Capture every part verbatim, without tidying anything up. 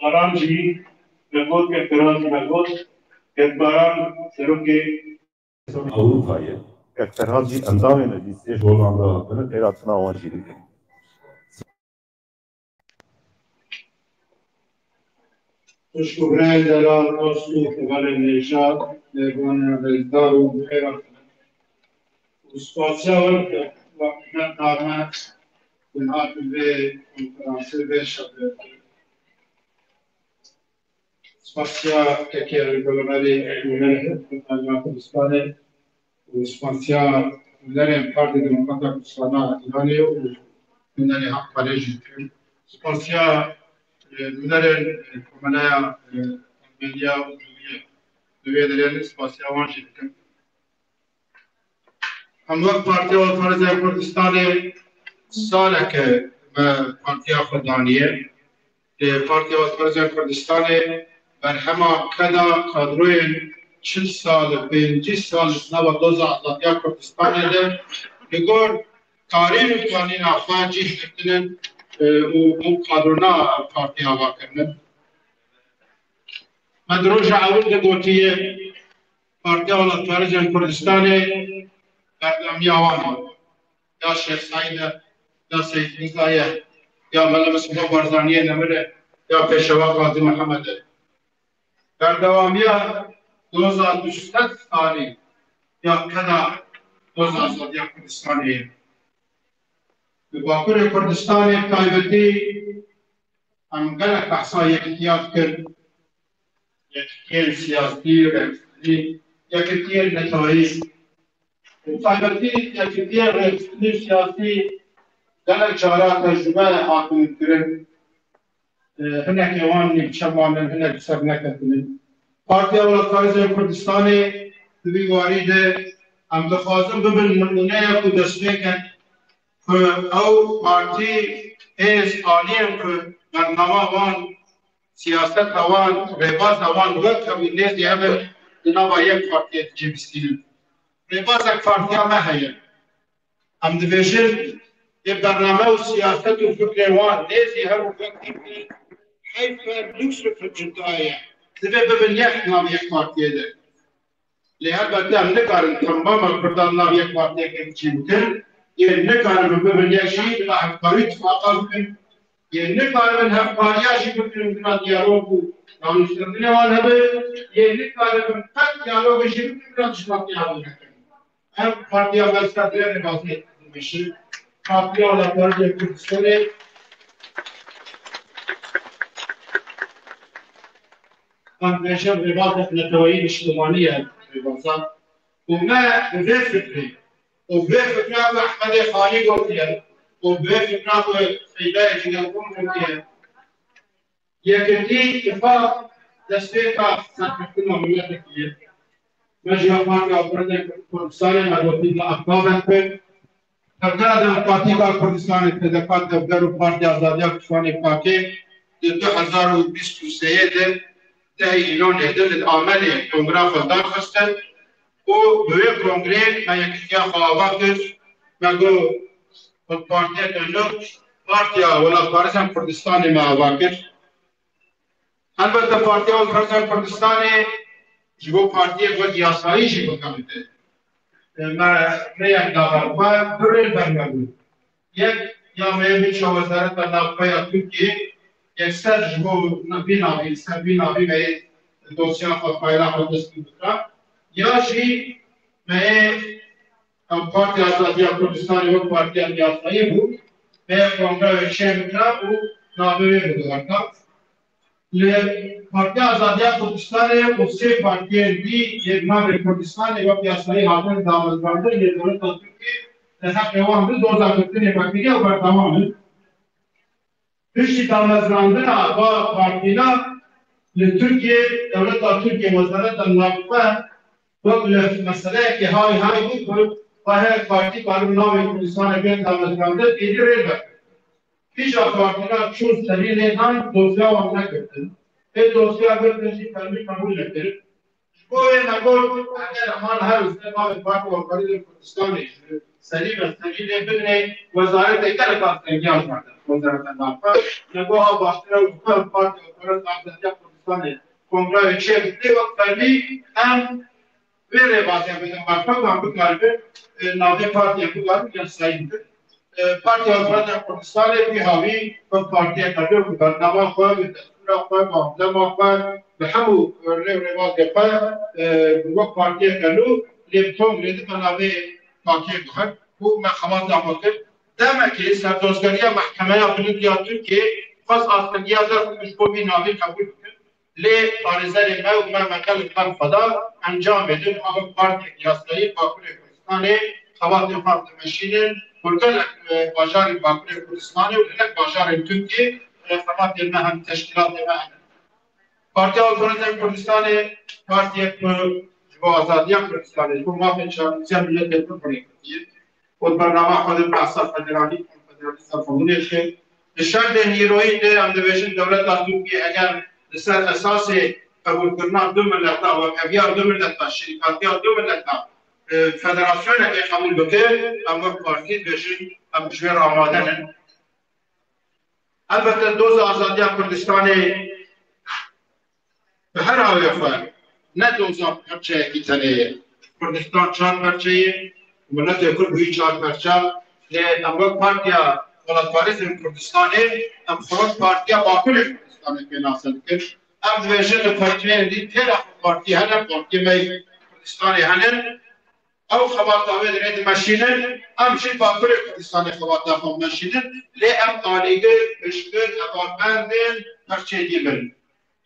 Baran jî me got, Kek Ferhad jî me got, Kek Baran serokê Ewropayê. Kek Ferhad jî endamê meclîsê ji Holanda hatine, xêra çûna wan jî dikin. Xwişk û birayên delal, dost û hevalên nêja, mêvanên rêzdar û bi xêr hatine. Û spasiya we dikim, we qîmet dane, hûn hatin vê konferansê, vê şevê. Spasiya Kekê Erî Gulmerî, nûnerê Hizbeta Kurdistanê û spasiya nûnerên Partî Demokrata Kurdistana Îranê û nûnerê Haq Parê jî dikim. Spasiya, e, nûnerên, e, Komeleya, e, Ermeniya û Cûriye di wê derê ne, spasiya wan jî dikim. Em wek Partiya Welparêzên Kurdistanê saleke me partiya xwe daniye. Lê Partiya Welparêzên Kurdistanê berhema keda kadroyên çil sal, pêncî sal ji nava doza azadiya Kurdistanê de li gor karîn û kanîna xwe cih girtinin, e, û ew kadrona partiya ava kirinin. Me di roja ewil de gotiye, Partiya Welatparêzên Kurdistanê berdewamiya wan e. Ya Şêx Seîd e, ya Seîd Rîza ye, ya Mela Mustafa Barzanî ye, nemir e, ya Pêşewa Qazî Mihemed e. Berdewamiya doza du sed salî ya keda doza azadiya Kurdistanê ye. Li Bakurê Kurdistanê bi taybetî em gelek behsa yekitiya dikin. Yekitiyên siyasî, rêxistinî, yekitiyên neteweyî. Bi taybetî yekitiyên rêxistinî û siyasî gelek cara tercume hatine kirin. E, hinekê wan nîvçe manin, hinek ser neketine. Partiya Welatparêzên Kurdistanê di vî warî de em dixwazin bibin nimûneyek û destpêkek ku ew partî, hêz, aliyên ku bernama wan, siyaseta wan, rêbaza wan wek hev û nêzî hev in, di nava yek partiyê de cih bistînin. Rêbazek partiya me heye. Em dibêjin, ê bername û siyaset û fikrê wan nêzî hev û wek din, heyf e, lûks fikr cuda ye. Divê bibin yek di nav yek partiyê de. Lê helbette em nikarin temama Kurdan nav yek partiyekê biçîn bikin. Yên nikarin bibin yek jî, bila hevkarî tifaqa bikin. Yên nikaribin hevkariya jî bikin, bila diyalog û danûsandinê wan hebe. Yên nikaribin qet diyalogê jî bikin, bila dijmatiya wan nekin. Ev partiya me ser vê rêbazê dimeşin. Partiya Welatparêzên Kurdistanê, em dibêjin rêbazek neteweyî niştimanî ye rêbaza. Û me bi vê fikrê û bi vê fikra ku Ehmedê Xanî gotiye û bi vê fikra ku Seydayê Cîgelbûn gotiye, Yekitî, îtifaq, destpêka serkeftina miletekî ye. Me jî ya Partiya Kurd ê Kurdistanê me gotiye, me ev gavek kir. Tevgera Demokratîk a Kurdistanê, T D K, tevger û Partiya Azadiya Kurdistanê, PAKê, di du hezar û bîst û sê de dehê Îlonê de li Amelê kongra xwe darxistin û bi wê kongrê me yekitiya xwe ava kir. Me got, bi partiyeke nû, Partiya Welatparêzên Kurdistanê me ava kir. Helbette Partiya Welatparêzên Kurdistanê ji bo partiyek wek yasayî jî bikevite. Me rêyek da ber xwe, du rê li ber me bû. Yek, ya me yê biçe Wezareta Navxwe ya Tirkiyê, yekser ji bo vî navî, li ser vî navî me yê dosya xwe, fayla xwe dest pê bikira. Ya jî me yê Ew Partiya Azadiya Kurdistanê wek partiyek yasayî bû, me kongre wê çêbikira û navê wê biguherta. Li Partiya Azadiya Kurdistanê û sê partiyên dî yê navê Kurdistanê wek yasayî hatin damezrandin, lê dewleta Tirkiyê li heqê wan bi doza girtinê vekiriye û berdewam in. Piştî damezrandina va partîna li Tirkiyê, dewleta Tirkiyê, wezareta navxwe wek li meseleyekê hay hay bû ku xwe her partî karin navê Kurdistanê bên damezrandin, êdî rê vekir. Vîja partîna çûn serî lê dan, dosya wan negirtin. Ê dosya girtin jî fermî qebûl nekirin. Ji bo wê me got, eger eman her û ser navê Partiya Alparêzên Kurdistanê ji serî ve serî lê binê, wezaretê gelek astengiyar berde, wezareta navxwe. Me got, ha baştir e û ji xwe Partiya Alparêz Azadiya Kurdistanê kongreyê çêbikirê wek fermî em vê rêbazê bidin berxwe, em bikaribin, e, navê partiya bikaribin yasayî bikin. E, Partiya Demokratîk Kurdistanê wî hawî wek partiyeke nû bi bernama xwe, bi destûra xwe, bi amblema xwe, bi hemû rê û rêbazê xwe, e, wek partiyeke nû lê bi kongrê di me navê partiyê guhert û me xebata xwe kir. Demekê serdozgeriya Mehkemeya Bilind ya Tirkiyê xwest astengiya derxist ji bo vî navî qebûl bikin. Lê parêzerê me û me, me gelek dem xwe da encamê din, a wek partiyek yasayî Bakurê Kurdistanê xebatê xwe dimeşînin û li gelek, e, bajarên Bakurê Kurdistanê û li gelek bajarên Tirkiyê, e, xebatên me hene, teşkîlatê me hene. Partiya Alparêzên Kurdistanê partiyek ku ji bo azadiya Kurdistanê, ji bo mafên çarnivîsa miletê Kurd rêkirtiye û di bernama xwe de behsa federalî, konfederalî serxwebûnê dike. Di şerdên îroyîn de em dibêjin dewleta Tirkiyê eger li ser esasê qebûlkirina du mileta, wekheviya du mileta, şirîkatiya du mileta, e, federasyonekê qebûl bike, em wek partî dibêjin em ji vê re amade ne. Elbette doza azadiya Kurdistanê bi her awê xwe ne doza perçeyekî tenê ye. Kurdistan çar perçe ye, miletê Kurd bûyî çar perçe. Lê em wek Partiya Welatparêzên Kurdistanê, em xwe wek Partiya Bakurê Kurdistanê pênase dikin. Em dibêjin li perçeyên dî têra xwe partî hene, partiyê me yê Kurdistanê hene. Ew xebata wê di rê dimeşînin, em jî Bakurê Kurdistanê xebata xwe bimeşînin, lê em alîgir, piştgir, hevalbendên perçeyê dî bin.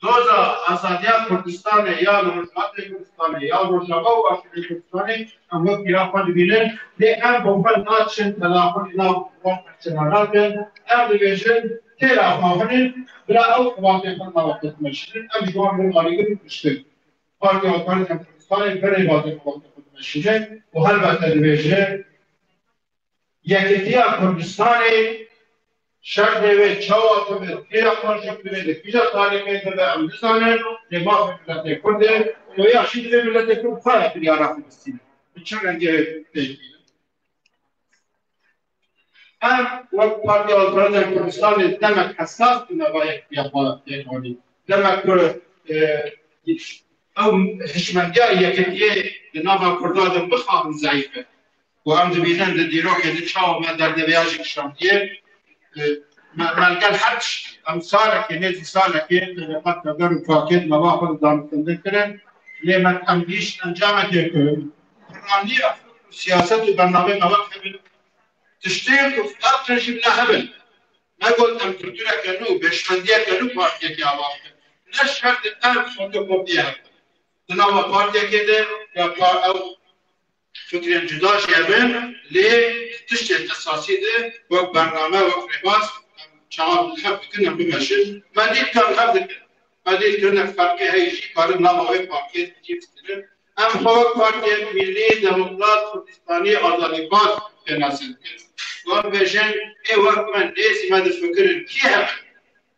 Doza azadiya Kurdistanê ya li Rojhilatê Kurdistanê ya Rojava û Başûrê Kurdistanê em wek pîra xwe dibînin, lê em bo xwe naçin tedahulê nav wan perçenan nakin. Em dibêjin têra xwe hinin, bila ew xebatê xwe nava xwe dimeşînin, em ji wan bin alîgir û piştgir. Partiya Alparêzên Kurdistanê bi rêbazê xwe dimeşîne û helbete dibêje, yekîtiya Kurdistanê şerdê wê çawa dibe, kê ya xwe ji bibe, di kîja tarîxê dibe, em nizanin, lê mafê miletê Kurd e û ya jî divê miletê Kurd xwe biryara xwe bistîne. Bi çi rengê pêk bînin? Em wek Partiya Alparêzên Kurdistanê demek hesas bûne va yekîtiya xwe têk anî. Demek ku, e, ew hişmendiya yekîtiyê di nava Kurdan de mixabin zeîf e. Û em dibînin di dîrokê de çawa me derdê vêya jî kişandiye. E, me, me li gel her tiştî, em salekê, nêzî salekê, tevqet, tevger û pakêt me va xwe de danûstendin kirin. Lê me em gihîştin encamekê ku piraniya fikr û siyaset û bernameyê me wek hebin. Tiştê ku ferq in jî bila hebin. Me got em kultureke nû, pêşmendiyeke nû partiyekê ava bikin. Ne şert in ev fotokopiye hebin. Di nava partiyekê de ya pa-, ew fikrên cuda jî hebin, lê tiştên esasî de wek bername, wek rêbaz, em çawa bi hev dikin, em bimeşin. Me dît ka bi hev dikin. Me dît ka hinek ferqê heye jî karin nava wê partiyê de jî bistînin. Em xwe wek partiyek milî, demokrat, Kurdistanî, azadîbaz pênase dikin. Wan bêjin, ê wek me nêzî me difikirin, kî hebin?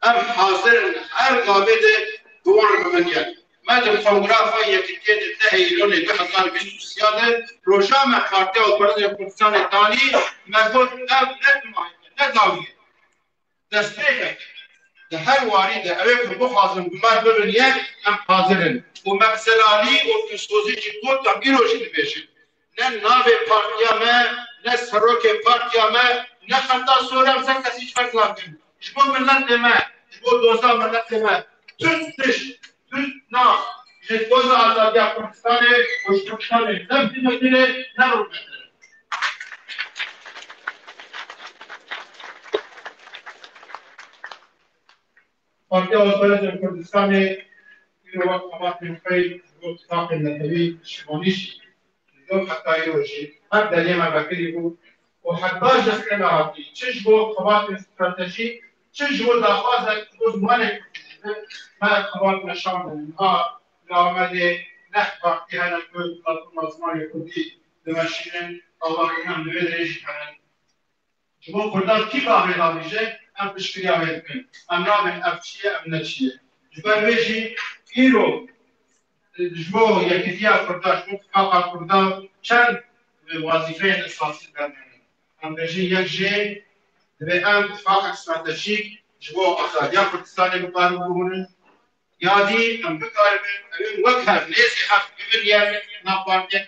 Em hazir in her gavê de bi wan re bibin yek. Me di kongrafa Yekîtiyê di dehê Îlonê du hezar bîst û sê de roja me Partiya Alparêzên Kurdistanê danî, me got ev ne dimahî ye, ne dawî ye. Destpêkek e. Di her warî de ew ê ku bixwazin bi me bibin yek, em hazir in. Û me bi zelalî û dilsozî jî got, em îro jî dibêjin. Ne navê partiya me, ne serokê partiya me, ne xeta sor e, em ser kesî ji xerc nakin. Ji bo miletê me, ji bo doza miletê me, tu tişt, tu nav, ji doza azadiya Kurdistanê û ji Kurdistanê ne bîne bîne, ne rû bîne. Partiya Azadiyê Kurdistanê îro wek xebatên xwe ji bo tifaqên netewî piştîvanî jî, ji bo heta îro jî her deriyê me vekirî bû û heta ji xêla hatî, çi ji bo xebatên stratejî, çi ji bo daxwazek ji bo zimanê kurdî jî, me xebat meşandin. Niha li Amedê neh partî hene ku platforma zimanê kurdî dimeşînin, ava ku em li vê derê jî herin. Ji bo Kurdan kî gavê davêje, em piştgiriya wê dikin. Em nabên ev çi ye, ev ne çi ye. Ji ber wê jî îro, e, ji bo yekîtiya Kurda, ji bo tifaqa Kurda çend, e, wezîfeyên esasî dermane. Em bêjin yek jê, divê em tifaqek stratejîk ji bo azadiya Kurdistanê bikarin bihûnin. Ya dî em bikaribin, em ê wek hev, nêzî hev bibin yer nav partiyên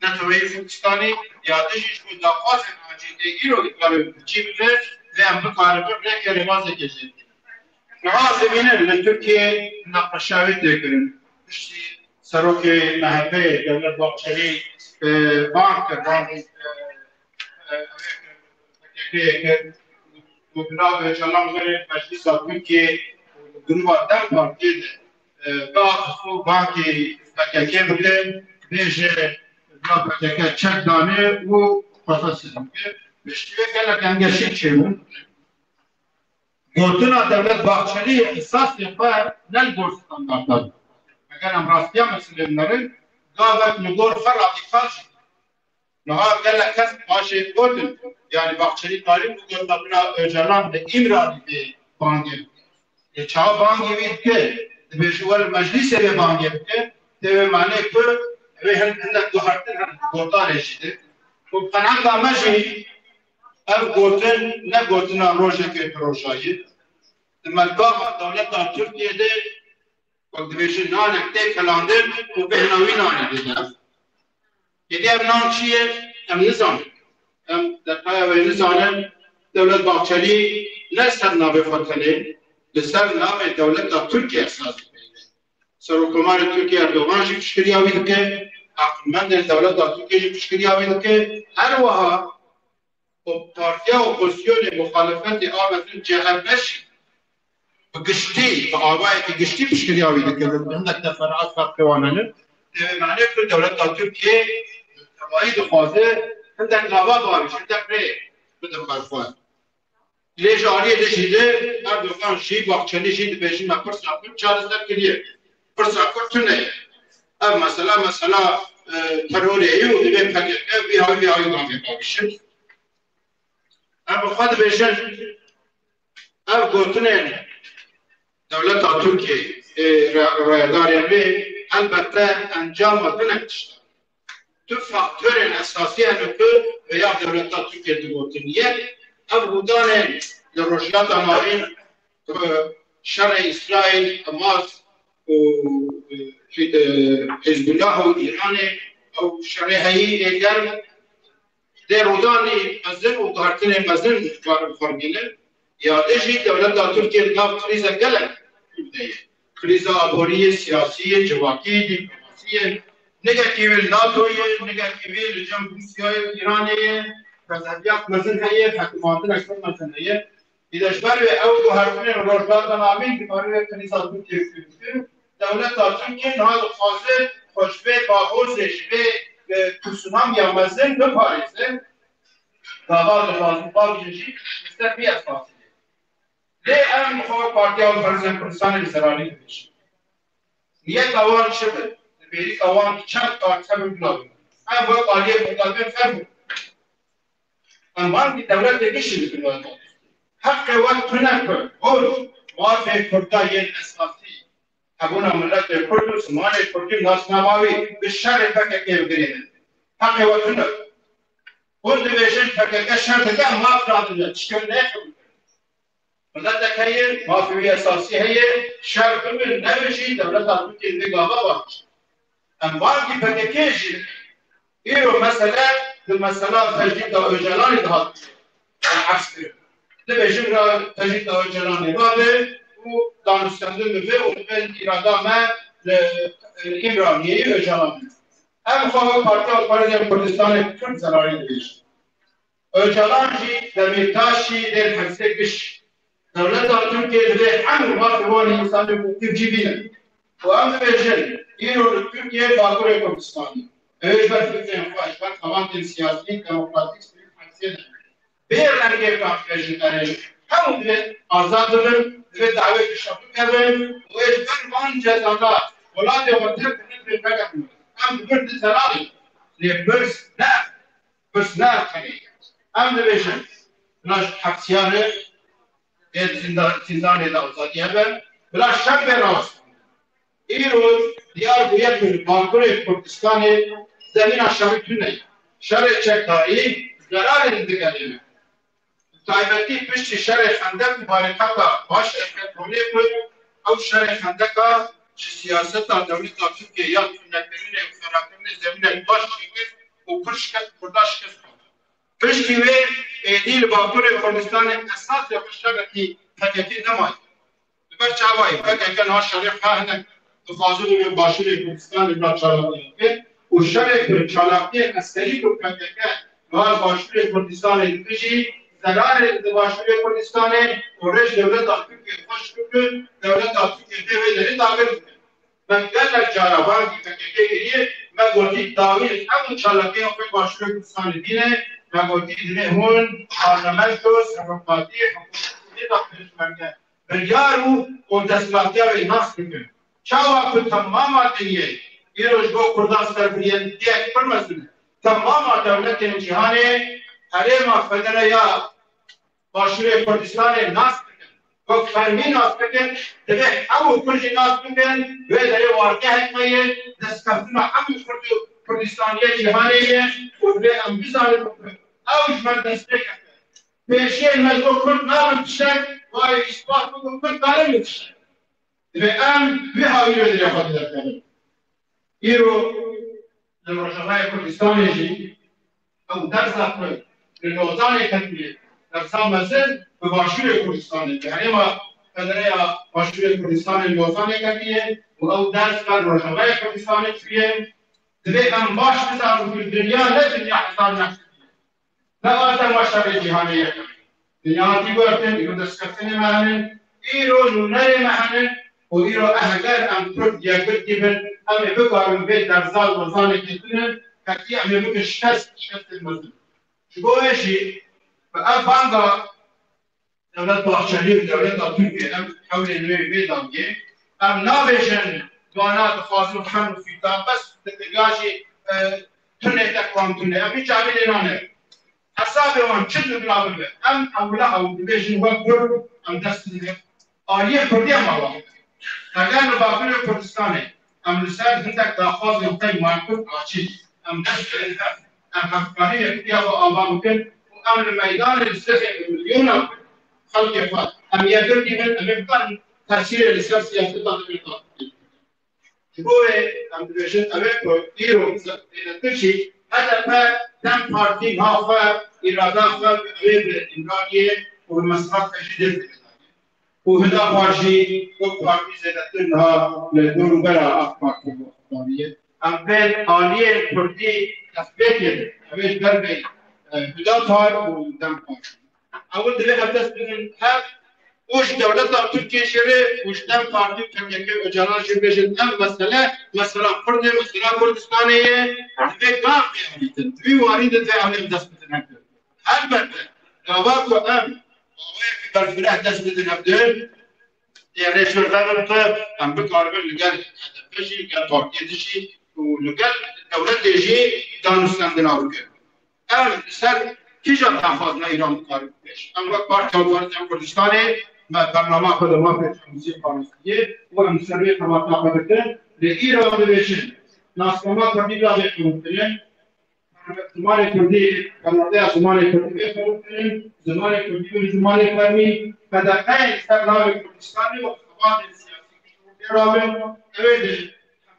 Neteweyê Kurdistanê, ya dî jî ji bo daxwazên acîl ê îro dikarin cî bibe, vê em bikaribin rêkê rêbazekê jê bidin. Niha dibînin li Tirkiyê neqeşa wê tê kirin. Piştî serokê M H P'ê Devlet Bahçelî, e, bang kir, bang, e, e, P K K'yê kir, ku bila Ocalan were meclisa Tirkiyê û gruba DEM Partiyê de, e, biaxifin û bangê P K K bike, bêje bila P K K çek dane û xwe fesih bike. Piştî wê gelek engeşî çêbûn. Gotina Devlet Bahçelî esasê xwe ne li gor standarta bû. Eger em rastiya meselê binerin, gavek li gor xwe radîkal jî bû. Niha gelek kes paşê gotin, yanî Bahçelî qarî bû gotina bila Ocalan li Îmralî vê bangê bike. Lê çawa bangê wî dike? Dibêje were meclîsê vê bangê bike. Tê wê manê ku wê hin-, hindek guhertin hene, gotarê jî de. Û bi qenaeta me jî ev gotin ne gotina rojekê bi roja ye. Di melbaxa dewleta Tirkiyê de, wek dibêjin, nanek tê kelandin û bêhna wî nanê dide. Êdî ev nan çi ye? Em nizanin. Em detaya wê nizanin. Dewlet Bahçelî ne ser navê xwe tenê, li ser navê dewleta Tirkiye esas dibîne. Serokkomarê Tirkiye Erdogan jî piştgiriya wî dike, aqilmendên dewleta Tirkiye jî piştgiriya wî dike. Her wiha û partiya opozisyonê muxalefetê a mezin C H P jî bi giştî, bi avayekî giştî piştgiriya wî dike. Hindek teferuat ferqê wan hene. Divê manê ku dewleta Tirkiyê tevayî dixwaze hindek gava bavêje, hindek rê bide ber xwe. Lê ji aliyê din jî de Erdogan jî, Bahçelî jî dibêjin me pirsa kurd çareser kiriye. Pirsa kurd tune ye. Ev mesela, mesela, e, terorê ye û divê P K K vî hawî, vî hawî bavê bavêje. Em bi xwe dibêjin, ev gotinên dewleta Tirkiyê, ê, re-, rêdarên wê, helbette encama hinek tiştan. Tu faktorên esasî hene ku vêya dewleta Tirkiyê digotin. Yek, ev rûdanên li Rojhilata Navîn, e, şerê Îsraîl, Hamas û, e, Hî-, e, Hizbullah û Îranê, ew şerê heyî ê germ, dê rûdanî mezin û guhertinên mezin ji wan xwe bînin. Ya dê jî dewleta Tirkiyê di nav krîze gelek de ye. Krîza aborî ye, siyasî ye, civakî, dîplomasî ye. Nigekî wî li NATOyê, nigekî wî li cem Rûsyayê û Îranê ye. Xezebiya mezin heye, heqûmantinek pir mezin heye. Îde ji ber wê ew guhertinên Rojhilata Navîn di ber wê krîza Tirkiyê bikin. Dewleta Tirkiyê niha dixwaze xwe ji vê bahozê, ji vê, e, tsunamiya mezin biparêze. Gava dixwazin bavêjin jî li ser vî esasî ye. Lê em xwe Partiya Hevpar-, Hevparêzên Kurdistanê bi zerarî dibêjin. Niyeta wan çi be? Li bêrîka wan çend partî hebin bila bin. Em wek aliyê muqebil ferm bûn. Em bangî dewletê giştî dikin wek. Heqê we tune ku hûn mafê Kurda yên esasî, hebûna miletê Kurd û zimanê Kurdî û nasnama wî bi şerê P K K bigirînin. Heqê we tune. Hûn dibêjin P K K şer dike, em maf nadin, çikin nêxin. Miletek heye, mafê wî esasî heye, şer bibin, nebin jî, dewleta Tirkiyê vê gava bavêje. Em bangî P K K jî, îro mesele, di mesela tecrîda Ocalanê de hat, em ehs kirin. Dibêjin ra tecrîda Ocalanê rabe û danûstendin bibe û bibe îrada me li, li Îmraliyê Ocalan. Em xwe wek Partiya Hevparêzên Kurdistanê Kurd zerarî dibêjin. Ocalan jî, Demîrtaş jî dê li hevsê giş. Dewleta Tirkiyê divê hemû mafê wan ê însanê mûkî cî bîne. Û em dibêjin, îro li Tirkiyê Bakurê Kurdistanê. Ew ê ji ber fikrên xwe, ji ber xebatên siyasî, demokratîk, sivîl, hepsê de. Bê rengê kafirê ji derê. Hemû divê azad bibin, divê dawê dişa bikevin û ê ji ber van cezana welatê xwe terk bikin, divê vegerin. Em dibir di telalê. Lê pirs ne. Pirs ne ev xelê ye. Em dibêjin, bila ji hepsiyanê ê zinda-, zindanê de azadî hebe, bila şer bê rawestandin. Îro diyar bûye ku li Bakurê Kurdistanê zemîna şerî tune ye. Şerê çekdarî zerarê digerîne. Bi taybetî piştî şerê Xendek û barîkata Başekê tonê ku ew şerê Xendeka ji siyaseta dewleta Tirkiye ya tunekirinê û xerakirinê zemînek baş çêkir û Kurd şikest, Kurda şikest xwest. Piştî wê êdî li Bakurê Kurdistanê esasê xwe şerekî P K K nemaye. Li ber çavayî P K K niha şerê xwe hinek dixwazin li Başûrê Kurdistanê bila çalakî bikin û şerê ku çalakiyên eskerî ku P K K niha li Başûrê Kurdistanê dike jî zerarê dide Başûrê Kurdistanê û rê ji dewleta Tirkiyê xweş bikin, dewleta Tirkiyê dê wê derê dagir bikin. Me gelek cara bangî P K K kiriye, me gotî dawî li hemû çalakiyên xwe Başûrê Kurdistanê bîne, me gotî divê hûn parlamento, serokatî, hikûmetê Tirkiyê de pêşmerge biryar û, û desthilatiya wê nas bikin. Çawa ku temama dinyê îro ji bo Kurdan serbiriyetiyek pir mezin e, temama dewletên cîhanê herêma federe ya Başûrê Kurdistanê nas bikin. Wek fermî nas bikin, divê hemû Kurd jî nas bikin, wê derê wargehek me ye, destkeftina hemû Kurd û Kurdistaniyê cîhanê ye û divê em bizanin ku ew ji me destpêk e. Pêşiyên me ji bo Kurd nabin tiştek, wayê îspat bû ku Kurd karin tiştek. Divê em wî hawî wê derê xwe derkevin. Îro li Rojavayê Kurdistanê jî ew dersa ku li Lozanê ketiye, dersa mezin bi Başûrê Kurdistanê, bi herêma federeya Başûrê Kurdistanê li Lozanê ketiye û ew ders ber Rojavayê Kurdistanê çûye. Divê em baş bizanin ku dinya ne dinya hezar nexşe ye. Ne a dema şerê cîhanê yekem. Dinya hatî guhertin, îro destkeftinê me henin, îro nûnerê me henin û îro e heger em Kurd yekgirtî bin, em ê bikarin vê derza Lozanê ketine, hetî em ê bikin şikest, şikestên mezin. Ji bo wê jî bi ev banga Dewlet Bahçelî û dewleta Tirkiyê em hewlên wê vê dangê. Em nabêjin wana dixwazin hem û fîtan bes didiga jî, e, tunê te wan tune. Em hiç avî lê nane. Hesabê wan çi dibira bibe. Em ewla ew dibêjin wek Kurd em dest bidin. Aliyê Kurdî em ava bibe. Heger li Bakurê Kurdistanê em li ser hindek daxwazên xwe yên Kurd aciz, em dest bidin hev. Em hevkarî yekitiya xwe ava bikin û em li meydanê li ser milyona xelkê xwe em yekgirtî bin, em ê bikarin tesîrê li ser siyaseta dewleta bikin. Ji bo wê em dibêjin ew ê ku îro zêdetir jî H D P, DEM Partî niha xwe, îrada xwe bi ew ê bi Îmraliyê û bi Mesrat Xejî dê zêdetir. Û Hidapar jî wek partî zêdetir niha li dor û bera AK Partî bi xwe daniye. Em bên aliyên Kurdî destpêkê bin. Ew ê ji ber bê, e, Hidapar û DEM Partî. Ew divê ev dest bidin hev û ji dewleta Tirkiyê jî rê û ji DEM Partî û P K K Ocalan jî bêjin ev mesele, mesela Kurd e, mesela Kurdistanê ye, divê gav pê anîtin. Di vî warî de divê ew ê dest bidin hev. Helbet, gava ku em awayekî berfireh dest bidin hev, dê rêşorevan ku em bikaribin li gel H D P jî, li gel partiyê din jî û li gel dewletê jî danûstendina bikin. Em li ser kîjan daxwazina Îran bikaribin pêş? Em wek Partiya Muxalifên Kurdistanê me bernama xwe de mafê Şemsiyê parastiyê û em li ser wê xebata xwe dikin. Lê Îran dibêjin naskema Kurdî da bê qebûlkirin. Zimanê Kurdî, perwerdeya zimanê Kurdî bê qebûlkirin, zimanê Kurdî wê zimanê fermî, qedexeyên ser navê Kurdistanê û xebatên siyasî piştgirtê rabin, ew ê di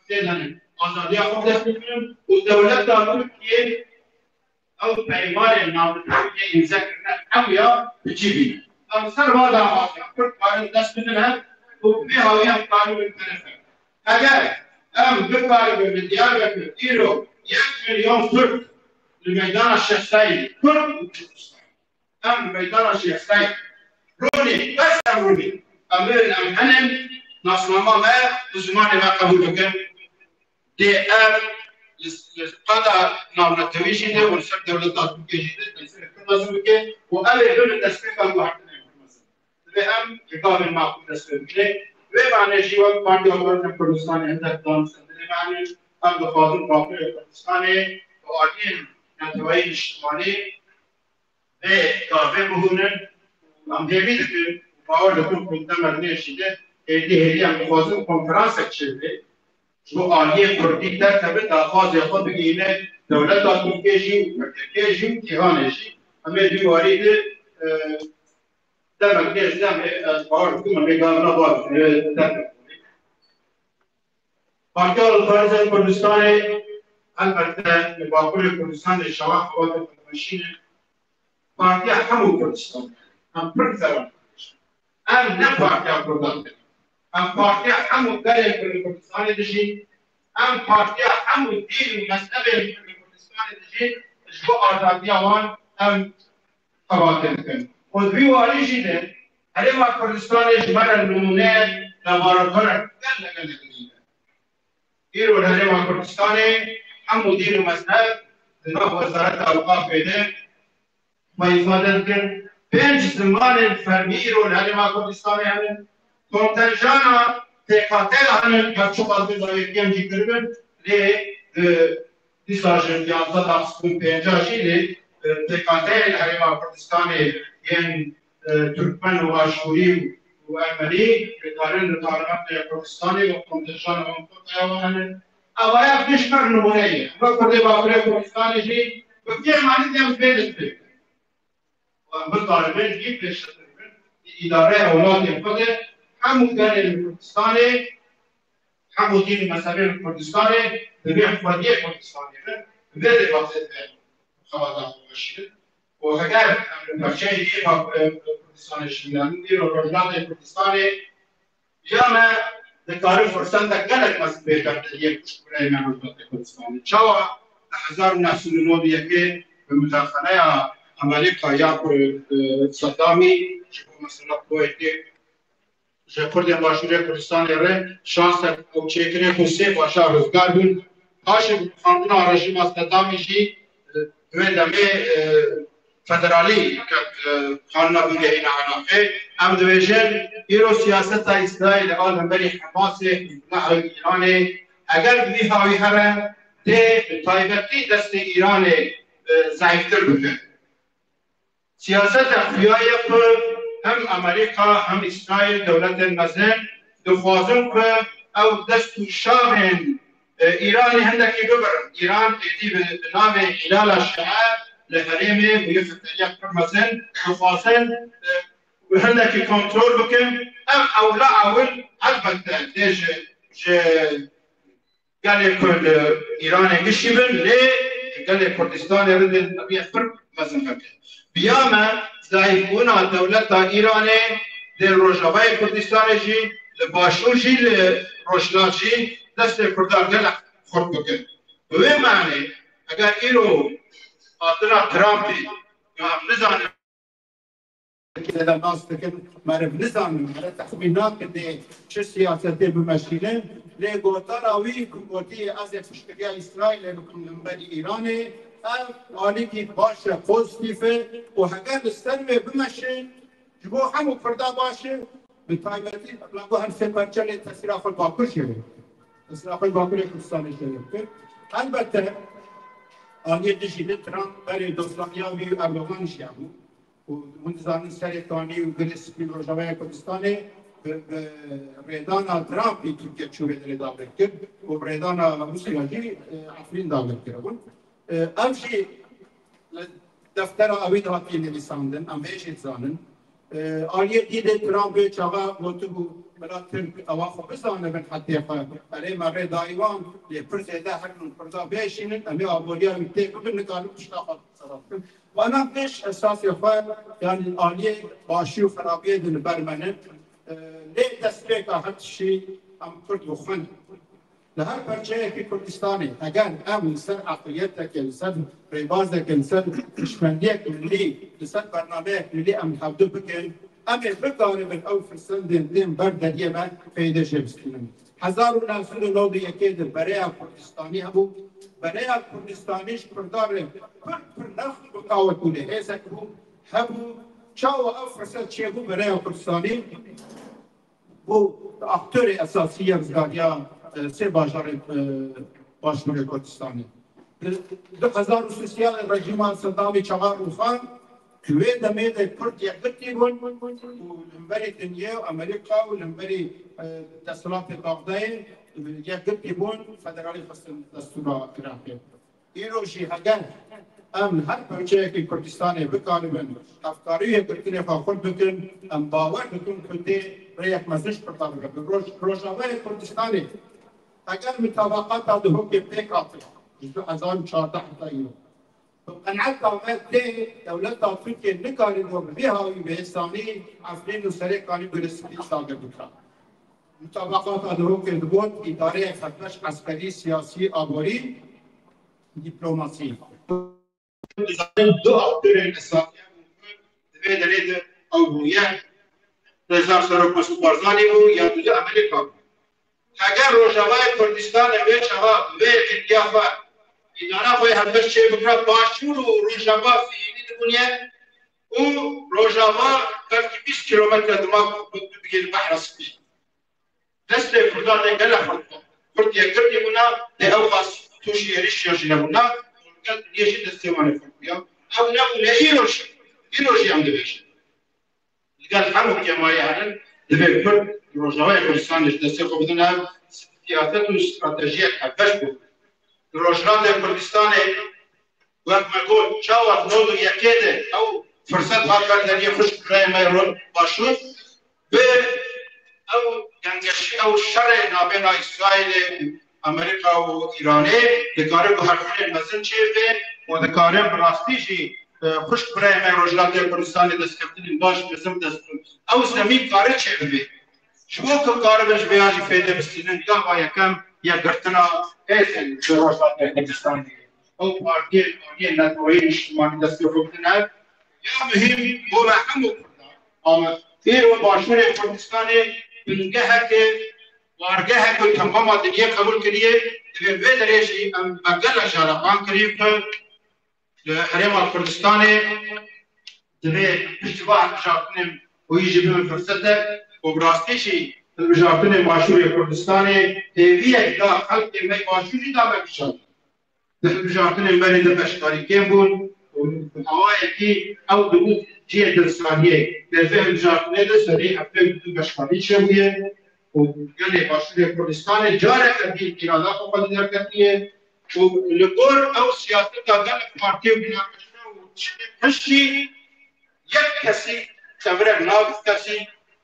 hevdê de ne. Azadiya xwe bi dest bigirin û dewleta Tirkiyê ew peymanên navnetewî yê îmze kirine ew ya bi cî bîne. Em ser va daxwaziya Kurd karin dest bidin hev û bi vê hawî em karibin terefe. Heger em bikaribin li Diyarbekir îro yek milyon Kurd li meydana Şêx Seîdê, Kurd û Kurdistan. Em li meydana Şêx Seîdê Ronî, bes em ronî. Em bibin, em henin, nasnama me bi zimanê me qebûl bikin. Dê ev li, li qada navnetewî jî de û li ser dewleta Tirkiyê jî de tesîrê pir mezin bike û ev ê bibin destpêka guhertinên pir mezin. Divê em li gavên maqûl dest pê bikine. Vê manê jî wek Partiya Xwedên Kurdistanê hindek dan li ser dilê me hene. Em dixwazin Bakurê Kurdistanê bi aliyên neteweyî niştimanî vê gavê bihûnin. Em hêvî dikin, bawer dikin ku li demek nêjî de êdî hêdî em dixwazin konferansek çêbibe. Ji bo aliyê Kurdî derkeve daxwazê xwe bigihîne dewleta Tirkiyê jî û P K K jî û Kîhanê jî. Em ê di warî de, e, demek nêz de em ê, ez bawer dikim, em ê gavina bar, e, derkevin. Partiya Xwedên Kurdistanê, elbette, li Bakurê Kurdistanê şewa xebatê xwe dimeşîne. Partiya hemû Kurdistanê. Em pir zeran. Em ne partiya Kurdan ne. Em partiya hemû gelên Kurdistanê dijîn. Em partiya hemû dîn û mezhebên Kurdistanê dijîn. Ji bo azadiya wan em xebatê dikin. Û di vî warî jî de Herêma Kurdistanê ji me re nimûneyek laboratuvarek gelek gelek girîng e. Îro li Herêma Kurdistanê hemû dîn û mezheb di nav Wezareta Ewqafê de xwe îfade dikin. Pênc zimanên fermî îro li Herêma Kurdistanê hene. Kontenjana P K K ya hene, gerçi ez bê dawiyekiyên jî kiribin, lê, e, dîsa ji yanzdeh da sed û pêncî jî lê, e, P K K li Herêma Kurdistanê yên, e, Türkmen û Aşûrî û Ermenî, dikarin li Parlamentoya Kurdistanê wek kontenjana wan kotaya wan hene. Ev aya pêşber nimûne ye. Wek Kurdê Bakurê Kurdistanê jî bi kêm anî dem pê dest pê. Û em bikaribin jî pêşketin bin. Îdareya welatê xwe de hemû gelên li Kurdistanê, hemû dîn û mezhebên li Kurdistanê, di vê xwediyê Kurdistanê bin, bi vê rêbazê divê xebata xwe meşînin. Û heger em li perçeyê yê Kurdistanê şiviyanin, îro Rojhilatê Kurdistanê ya me dikarin fursetek gelek mezin bêje li yek piştgireyê me Rojhilatê Kurdistanê. Çawa li hezar û neh sed û nod û yekê bi mudaxeleya Amerîka ya ku, e, Sedamî ji bo mesela Kuweytê ji Kurdên Başûrê Kurdistanê re şansek ew çêkirê ku sê bajar rizgar bûn. Paşê bi rûxandina rejîma Sedamî jî, e, di wê demê, e, federalî ket, e, qanûna bingehîna Iraqê. Em dibêjin, îro siyaseta Îsraîlê a li hemberî Hemasê, Hizbullah û Îranê, eger bi vî hawî here, dê bi taybetî destê Îranê, e, zeîftir bike. Siyaseta xuya ye ku hem Amerîka hem Îsraîl dewletên mezin dixwazin ku ew dest û şavên, e, Îranê hindekî bibirin. Îran êdî bi, bi navê Hîlala Şia li herêmê bûye xeteriya pir mezin dixwazin, e, hindekî kontrol bikin. Ev ewla ewil elbette dê ji, ji gelê ku li Îranê gişî bin, lê gelê Kurdistanê re dê tebiye pir mezin veke. Biya me, zayîfbûna dewleta Îranê dê li Rojavayê Kurdistanê jî, li Başûr jî, li Rojhilat jî destê Kurdan gelek xurt bikin. Bi wê manê, eger îro hatina Trumpî, ya em nizanin, zêde nas dikin, meriv nizanin, meriv texmîn nakin dê çi siyasetê bimeşînin. Lê gotana wî ku gotî, ez ê piştgiriya Îsraîlê bikim li hemberî Îranê, ev alîkî baş e, pozîtîf e û heger li ser wê bimeşin, ji bo hemû Kurda baş e, bi taybetî, me got, hem sê perçe lê tesîra xwe li Bakur jê ye. Tesîra xwe li Bakurê Kurdistanê jê ye. Elbette, aliyê dijî de Trump berê dostaniya wî û Erdogan jî hebû. Û hûn dizanin serê kanî û Girê Spî li Rojavaya Kurdistanê bi, bi rêdana Trumpî Tirkiye çû vê derê dagir kir û bi rêdana Rûsya jî, e, Efrîn dagir kiribûn. E, ev jî li deftera ewî de hatiye nivîsandin, em vê jî dizanin. E, aliyê dî de Trump wê çaxa gotibû, bila Tirk ewa xwe bizanibin hetê xwe. Erê me rê dayî wan, lê pir zêde her min Kurda bêşînin, em ê aboriya wî tê bibin, nikarin tişta xwe biseretin. Wana pêş esasê xwe, yanî aliyê başî û xerabiyê di li ber me ne. E, lê destpêka her tişî em Kurd bi xwe ne. Li her perçeyekî Kurdistanê, heger em li ser eqliyeteke, li ser rêbazeke, li ser hişmendiyek milî, li ser bernameyek milî em hevdu bikin, Em ê bikaribin ew firsendên tên ber deriyê me feyde jê bistînin. Hezar û neh sed û nod û yekê de bereya Kurdistanî hebû. Bereya Kurdistanî ji Kurdan re pir pir nex bi qawetûnê hêzek bû, hebû. Çawa ew firset çêbû bereya Kurdistanî? Bû aktorê esasî yê rizgariya, e, sê bajarê, e, Başûrê Kurdistanê. Di du hezar û sê rejîma Sedamî çawa rûxan, di wê demê de Kurd yekgirtî bûn û li hemberî dinyê û Amerîka û li hemberî, e, desthilatê Baxdayê, e, yekgirtî bûn, federalî xistin destûra Iraqê. Îro jî heger em her parçeyekî Kurdistanê bikaribin hevkarî û yekgirtinê xwe xurt bikin, em bawer dikin ku tê rêyek mezin ji Kurdan bibe. Bi roj-, Rojavayê Kurdistanê heger mitabaqata Duhokê pêk hatin, ji du hezar û çardeh heta îro, bi qeneta me tê dewleta Tirkiyê nikarîbû bi vî hawî bi hêsanî Efrîn û Serêkanî gurê spî dagir bikira. Mitabaqata Duhokê digot îdareyek hevbeş eskerî, siyasî, aborî, dîplomasî. Dizanin du aktorên esasî hebûn ku di vê derê de ew bûye. Rêzdar Serok Mesûd Barzanî bû ya dûde Amerîka bû. Heger Rojavayê Kurdistanê vê çaxa bi vê yekîtiya xwe îdara xwe yê hevbeş çêbikira, Başûr û Rojava zî êdî dibûniye û Rojava belkî bîst kîlometre dima ku bigihî Behra Spî. Destê Kurdan lê gelek xurt bû. Kurd yekgirtî bûna, lê ew qas tûşî êrîşiya jî nebûna. Gel dinyê jî destê wan ê xurt bûya. Ew nebûne, îro jî, îro jî em dibêjin. Li gel hemû kêmayê herin, divê Kurd Rojavayê Kurdistanê ji destê xwe bidin ev siyaset û stratejiyek hevbeş bû. Li Rojhilatê Kurdistanê Wek me got, çawa di nod û yekê de ew firset hat ber deriyê xwişk birayê me ro-, başûr, bi ew gengeşî, ew şerê nabêna Îsraîlê, Amerîka û Îranê dikare guhertinên mezin çêbibe û dikare bi rastî jî, e, xwişk birayê me Rojhilatê Kurdistanê destkeftinên baş mezin bi dest bixin. Ew zemîn kare çêbibe. Ji bo ku karibin ji vêya jî fêde bistînin, gava yekem yekgirtina hêzên li Rojhilatê Kurdistanê. Ew partiyên, partiyên neteweyî niştimanî destê xwe bidin hev. Ya muhîm bo me hemû Kurdan, ama îro Başûrê Kurdistanê bingeheke, wargeheke ku temama dinyê qebûl kiriye, divê vê derê jî em me gelek caran qan kiriye ku li Herêma Kurdistanê divê piştî va hilbijartinên wî jî bibe firsetek û bi rastî jî hilbijartinên Başûrê Kurdistanê hêviyek da xelkê me yê Başûrî da vekişandin. Di hilbijartinên berê de beşdarî kêm bûn û bi awayekî ew dibû cihê dilsaniyê. Lê vê hilbijartinê de serî heftê û du beşdarî çêbûye û gelê Başûrê Kurdistanê careke dî îrada xwe xwedî derketiye û li gor ew siyaseta gelek partî û mînaqeşe û tiştê piştî yek kesî tevirek nabî kesî,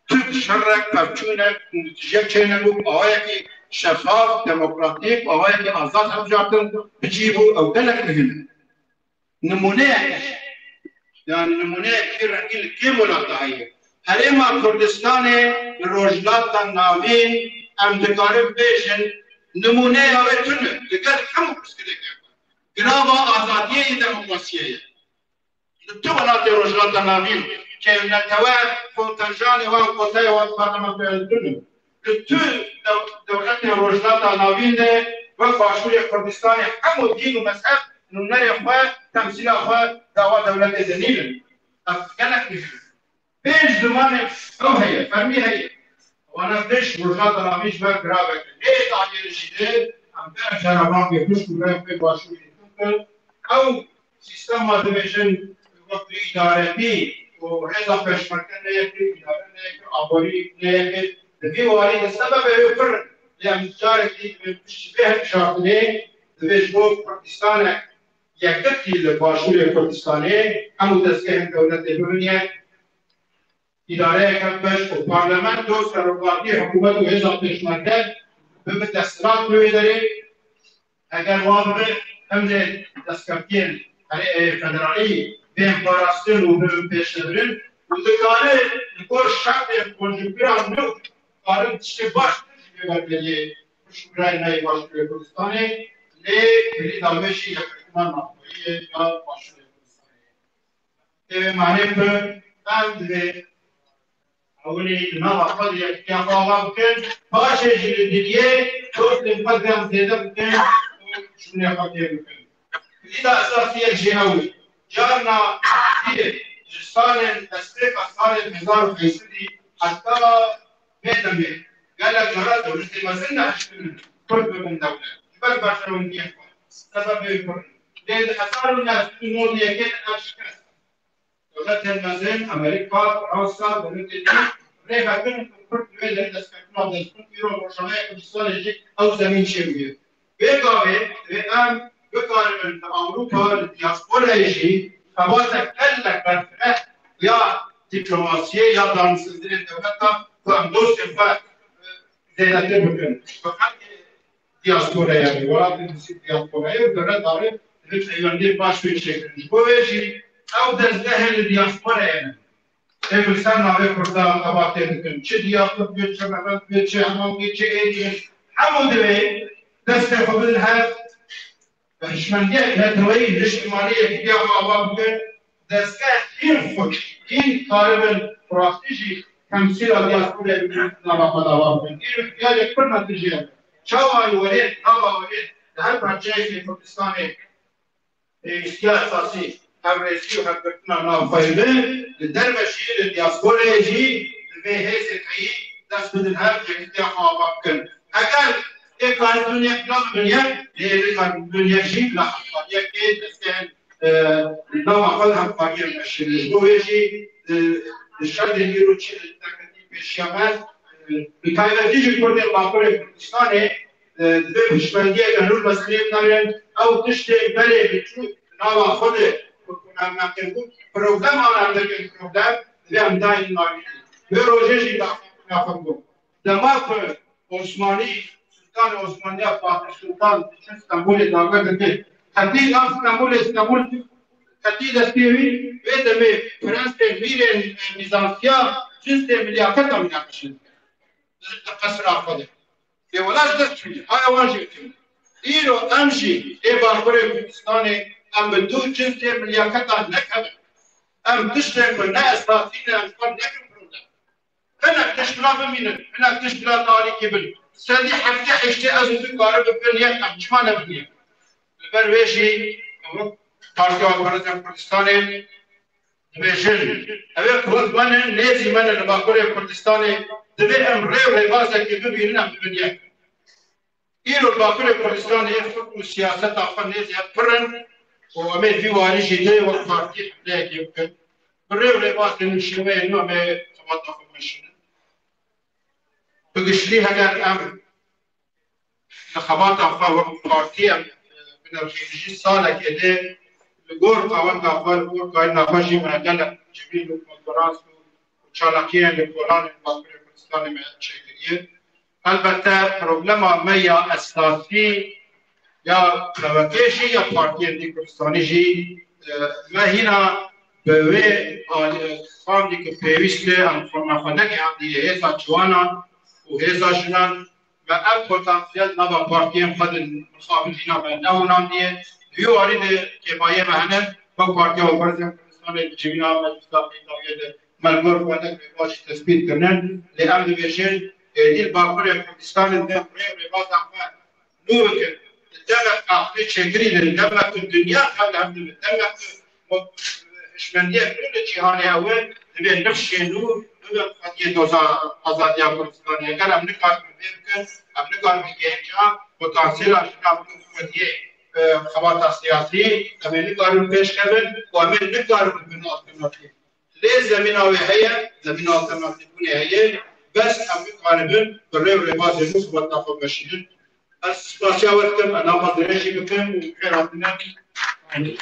tu şerek, pevçûnek û tijek çênebû, bi awayekî şefaf, demokratîk, bi awayekî azad hilbijartin bicî bû, ew gelek muhîm e. Nimûneyek, yanî nimûneyek vî rengî li kêm welata heye? Herêma Kurdistanê li Rojhilata Navîn em dikarin bêjin nimûneya wê tune li gel hemû pirsgirêkên xwe. Girava azadiyê yê demokrasiyê ye. Li tu welatê Rojhilata Navîn ke netewe kontenjanê wan, koteyê wan parlamentoya li tune. Li tu dew-, dewletê Rojhilata Navîn de wek Başûrê Kurdistanê hemû dîn û mezheb nûnerê xwe, temsîla xwe dawa dewletê de nînin. Ev gelek muhîm e. Pênc zimanê ew heye, fermî heye. Wana pêş Rojhilata Navîn ji me giravek e. Lê daliyê jî de em gelek cara bangê xwişk û birayê xwe Başûrê dikin. Ew sîstema dibêjin wek bi îdaretî û hêza pêşmerge ne yek e, îdare ne yek e, aborî ne yek e. Di vî warî de sebebê wê pir in. Lê em carekî dibên piştî vê hilbijartinê divê ji bo Kurdistanek yekgirtî li Başûrê Kurdistanê hemû dezgehên dewletê bibin yek. Îdareyeke beş û parlamento serokatî hikûmet û hêza pêşmerge bibe desthilat li wê derê. Eger wa bibe, em dê destkeftiyên herê-, ê, federalî bên parastin û bibin pêşvebirin û dikare li gor şertên konjunktûra nû karin tiştê baş ji vê berberiyê piştgirayê me yê Başûrê Kurdistanê, lê kilîda wê jî yekgirtina navxweyî ye ya Başûrê Kurdistanê. Ê manê bi em divê Ewilî di nava xwe de yekîtiya xwe ava bikin, paşê jî li diliyê dostên xwe dem zêde bikin û şûnê xwe tê bikin. Kilîda esasî yek jî ew e. Carna Tirkiyê ji salên destpêka salên hezar û heşt sedî heta vê demê gelek cara dewletê mezin nehiştibin Kurd bibin dewlet. Ji ber berjewendiyên xwe sebebê pir in. Lê di hezar û neh sed û nod û yekê de ev şikest. Dewletên mezin, Amerîka, Fransa, dewletên din rê vekirin ku Kurd li wê derê destketina dest bixin, îro Rojavayê Kurdistanê jî ew zemîn çêbûye. Vê gavê divê em bikaribin li Ewropa, li diasporayê jî xebatek gelek berfireh ya dîplomasiyê ya danûstandinê dewleta ku em dostên xwe, e, zêdetir bikin. Bi xelkê diasporaya, welatên diasporaya û dewleta re divê peywendiyê baş pê çêkirin. Ji bo vê jî ew dezgehê li diasporayê ne. Ê bi ser navê Kurda xebatê dikin. Çi diyaxur bê, çi mebet bê, çi hemam bê, çi êdî bê. Hemû divê destê xwe bidin hev. Hişmendiyek neteweyî, niştimanî yekîtiya xwe ava bikin. Destgeh hîn xweş, hîn karibin, bi rastî jî temsîla diasporayê bikin, nava xwe de ava bikin. Îro îhtiyacek pir mezin jî heye. Çawa werê, nava werê, di her parçeyekê Kurdistanê pêwîstiya esasî hevresî û hevgirtina navxweyî be, li derve jî, li diasporayê jî divê hêzên heyî dest bidin hev, yekîtiya xwe ava bikin. Eger ê karibûn yek bila bibin yek, lê ê karibûn yek jî bila hemkariyekê destên, e, nava xwe de hemkariyê meşînin. Ji bo vê jî, e, di şerê îro çi derketî pêşiya me, e, bi taybetî jî Kurdên Bakurê Kurdistanê, e, divê piştbendiyeke nû meselê binerin. Ew tiştê berê biçûk nava xwe de ku em nekirbû, problem em nekin problem, divê em dayîn navînin. Wê rojê jî daxwe bû. Dema ku Osmanî, Sultanê Osmaniya Fatih Sultan diçû Stenbolê dagir dike, qetî nav Stenbolê, Stenbol qetî destê wî, vê demê prensên mîrên Mîzantiya cinsê milyaketa mînaqeşe dike. Di qesra xwe de. Lê wela ji dest çûye. Haya wan jî bikim. Îro em jî ê Bakurê Kurdistanê em bi du cinsê milyaketan nekevin. Em tiştên ku ne esasî ne em xwe nekin problem. Hinek tişt bila bimînin, hinek tişt bila tarîkî bin. Sedî heftê heştê ez û tu karibin bin yek, em çima nebin yek? Li ber wê jî Partiya Parêzên Kurdistanê dibêjin, ew ê ku hûn me ne, nêzî me ne li Bakurê Kurdistanê, divê em rê û rêbazekê bibînin, em bibin yek. Îro li Bakurê Kurdistanê fikr û siyaseta xwe nêzî hev pir in û em ê vî warî jî lê wek partî hemleyekê bikin. Bi rê û rêbazên nû, şêweyên nû em ê xebata xwe meşînin. Bi giştî heger em li xebata xwe wek partî em binirxînin jî, salekê dê li gor qewenda xwe, li gor karîna xwe jî me gelek civîn û konferans û çalakiyên li kolanên Bakurê Kurdistanê me çêkiriye. Helbette problema me ya esasî ya P W K jî ya partiyên dî Kurdistanî jî, e, me hîna bi wê alî, standî ku pêwîst e, em xwe, me xwe negihandiye hêza ciwanan û hêza jinan. Me ev potansiyel nava partiyên xwe di mixabin hîna me nehûnandiye. Di wî warî de kêmayiyê me hene, wek Partiya Opozîsyonê Kurdistanê di civîna Meclisa Neteweyê de me li gor xwe ne rêbaz jî tespît kirine. Lê em dibêjin, êdî li Bakurê Kurdistanê de rê û rêbaza xwe nû bikin. Demek axirê çêkirî li demek ku dinya xwe li hev dibe. Demek ku hişmendiyek nû li cîhanê ew e, divê nifşê nû bibin xwediyê doza azadiya Kurdistanê. Eger em nikaribin vê bikin, em nikaribin genca potansiyela jina bikin xwediyê, e, xebata siyasî, em ê nikaribin pêş kevin û em ê nikaribin bin alternatîf. Lê zemîna wê heye, zemîna alternatîfbûnê heye, bes em nikaribin bi rê û rêbazê nû xebata xwe veşînin. Ez spasiya we dikim, ez nava dirêjî bikim û xêr hatine.